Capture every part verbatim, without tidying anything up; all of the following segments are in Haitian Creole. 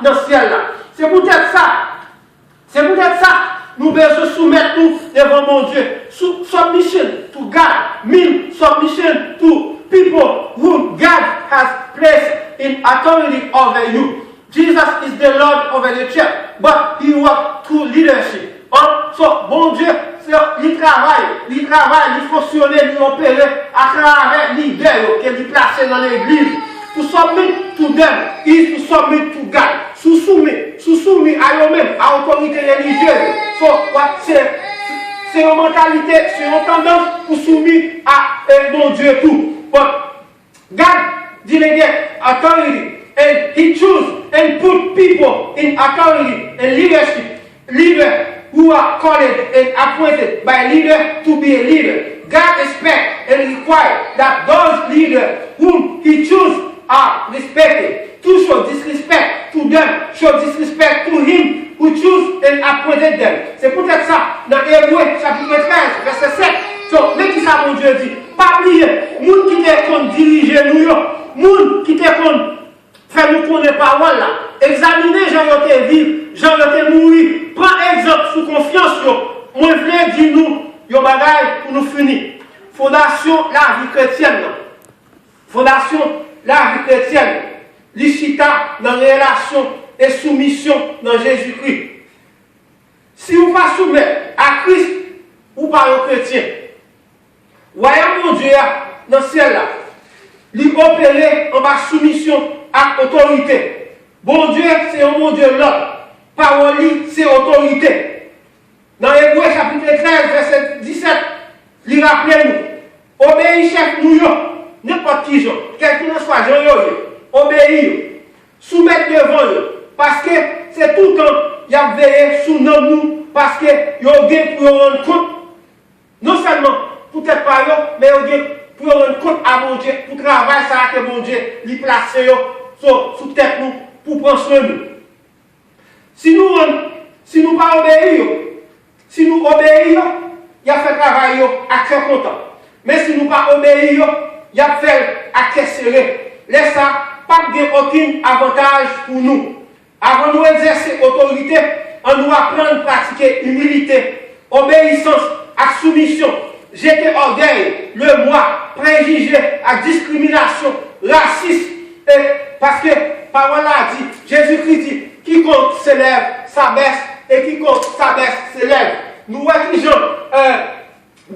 nan syèl la. Se poutèt sa, se poutèt sa, nou bezwen soumèt nou devan Bondye. Sou- submission to God mean submission to people whom God has placed in authority over you. Jesus is the Lord over the church, but he work through leadership. An, so, Bondye, se, li travay, li travay, li fonksyone, li opere atravè lidè yo ke li plase nan legliz. To submit to them is to submit to God. Si w soumi, si w soumi a yo menm, a otorite relijyez yo. So, w ap, se, se yon mantalite, se yon tandans pou soumi a, e, Bondye tou. But God delegate authority and he choose and put people in authority and leadership. Leader who are called and appointed by leader to be a leader. God expect and require that those leaders whom he choose are respected. To show disrespect to them, show disrespect to him who choose and appointed them. Se poutèt sa, nan Ebre chapit trèz, vèsè sèt, so, men ki sa Bondye di. Pa bliye, moun ki te konn dirije nou yo, moun ki te konn fè nou konnen pawòl la, egzamine jan yo te viv, jan yo te mouri, pran egzanp sou konfyans yo. Mwen vle di nou yon bagay pou nou fini. Fondasyon lavi kretyèn nan. Fondasyon lavi kretyèn, li chita nan relasyon e soumisyon nan Jezikri. Si ou pa soumèt a Kris, ou pa yon kretyen. Wayòm Bondye a nan syèl la, li opere anba soumisyon ak otorite. Bondye se yon Bondye lòd. Pawòl li se otorite. Nan Ebre chapit trèz, vèsè disèt, li raple nou, obeyi chèf nou yo, nenpòt ki jan, kèlkelanswa jan yo ye, obeyi yo, soumèt devan yo, paske se toutan y ap veye sou nanm nou, paske yo gen pou yo rann kont, non sèlman pou tèt pa yo, men yo gen pou yo rann kont a Bondye pou travay sa a ke Bondye li plase yo so, sou tèt nou pou pran swen nou. Si nou rann, si nou pa obeyi yo, si nou obeyi yo, y ap fè travay yo ak kè kontan. Men si nou pa obeyi yo, y ap fè l ak kè sere. Lè sa, p ap gen okenn avantaj pou nou. Avan nou egzèse otorite, ann nou aprann pratike imilite, obeyisans ak soumisyon, jete ògèy, lemwa, prejije ak diskriminasyon, rasis, e paske pawòl la di, Jezikri di, quiconque s'élève s'abaisse et quiconque s'abaisse s'élève. Nou wè kijan, e,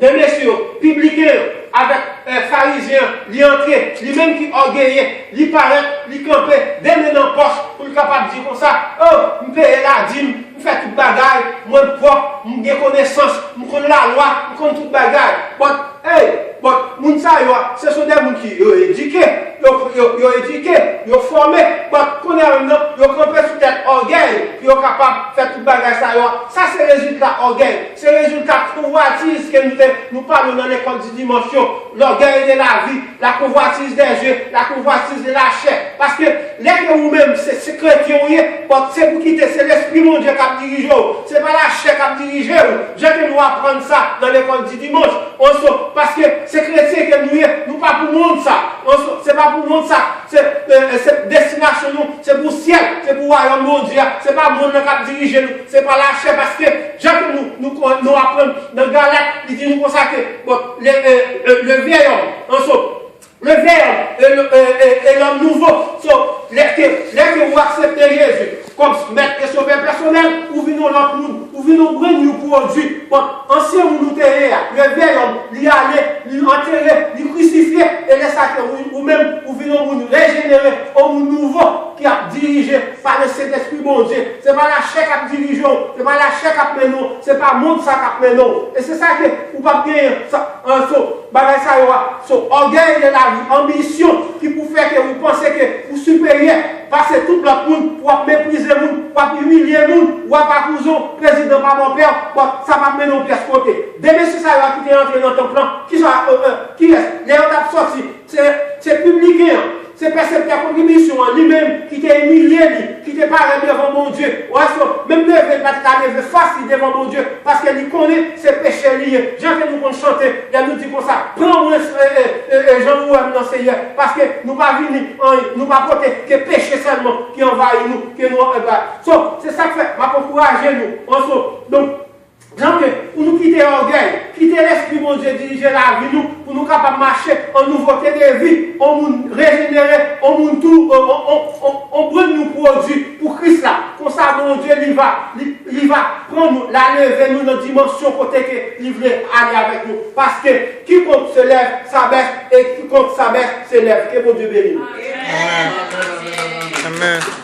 de mesye yo, pibliken yo, avèk, e, farizyen an, li antre, li menm ki ògeye, li parèt, li kanpe, de men nan pòch, pou l kapab di konsa, o, m peye ladim, m fè tout bagay, mwen pwòp, m gen konesans, m konn lalwa, m konn tout bagay. But, hey, but, moun sa yo a, se son de moun ki yo edike, yo, yo, yo edike, yo fòme, but kounye a menm nan, yo kanpe sou tèt ògèy, pou yo kapab fè tout bagay sa yo a. Sa se rezilta ògèy, se rezilta konvwatiz ke nou te, nou pale nan lekòl di dimanch yo, l'orgueil de la vie, la convoitise des yeux, la convoitise de la chair. Paske lè ke ou menm se, se kretyen ou ye, but se pou kite se lespri Bondye k ap dirije w, se pa lachè k ap dirije w. Jan ke nou aprann sa nan lekòl di dimanch, an so, paske se kretyen ke nou ye, nou pa pou monn sa, an so, se pa pou monn sa, se, e, e, se destinasyon nou, se pou syèl, se pou wayòm Bondye a, se pa monn nan k ap dirije nou, se pa lachè, paske jan ke nou, nou, nou aprann nan Galat, li di nou konsa ke, bon, le, e, e, le vieil homme, an so, le vieil homme et le, e, e, e l'homme nouveau. So, lè ke, lè ke ou aksepte Jezi kòm mèt e sovè pèsonèl, ou vin yon lòt moun, ou vin yon brand new pwodui. Bon, ansyen moun ou te ye a, le vieil homme, li ale, li antere, li krisifye, e lè sa ke ou, ou menm, ou vin yon moun rejenere, yon moun nouvo, ki ap dirije pa le Sentespri Bondye. Se pa lachè k ap dirije w, se pa lachè k ap mennen w, se pa mond sa k ap mennen w. E se sa ke ou p ap genyen sa, an so, bagay sa yo a. So, orgueil de la vie, anbisyon ki pou fè ke ou panse ke ou siperyè pase tout lòt moun, pou w ap meprize moun, w ap imilye moun, w ap akouze w, prezidan pa bòpè w, bon, sa p ap mennen w pyès kote. De mesye sa yo a ki te antre nan tanp lan, kisa, e, e, kiyès? Lè yo t ap sòti, se, se pibliken an. Se pèseptè kontribisyon an li menm ki te imilye li, ki te parèt devan Bondye. Ou wè, so, menm leve, li pa t ka leve fas li devan Bondye, paske li konnen se peche li ye. Jan ke nou konn chante, lè nou di konsa, pran mwen, e, e, e, e, jan ou wè m nan Senyè, paske nou pa vini, an, nou pa pote ke peche sèlman ki anvayi nou, ke nou anvayi. So, se sa k fè, m ap ankouraje nou, an, so, donk, Jan ke, pou nou kite ògèy, kite Lespri Bondye dirije lavi nou, pou nou kapab mache an nouvote de vi, an moun rejenere, an moun tou, an, an, an, an, an brennyo pwodui pou Kris la. Konsa, Bondye, li va, li, li va pran nou, l a leve nou nan dimansyon kote ke li vle ale avèk nou. Paske, quiconque se lève s'abaisse, e quiconque s'abaisse se lève. Ke Bondye beni nou. Amen.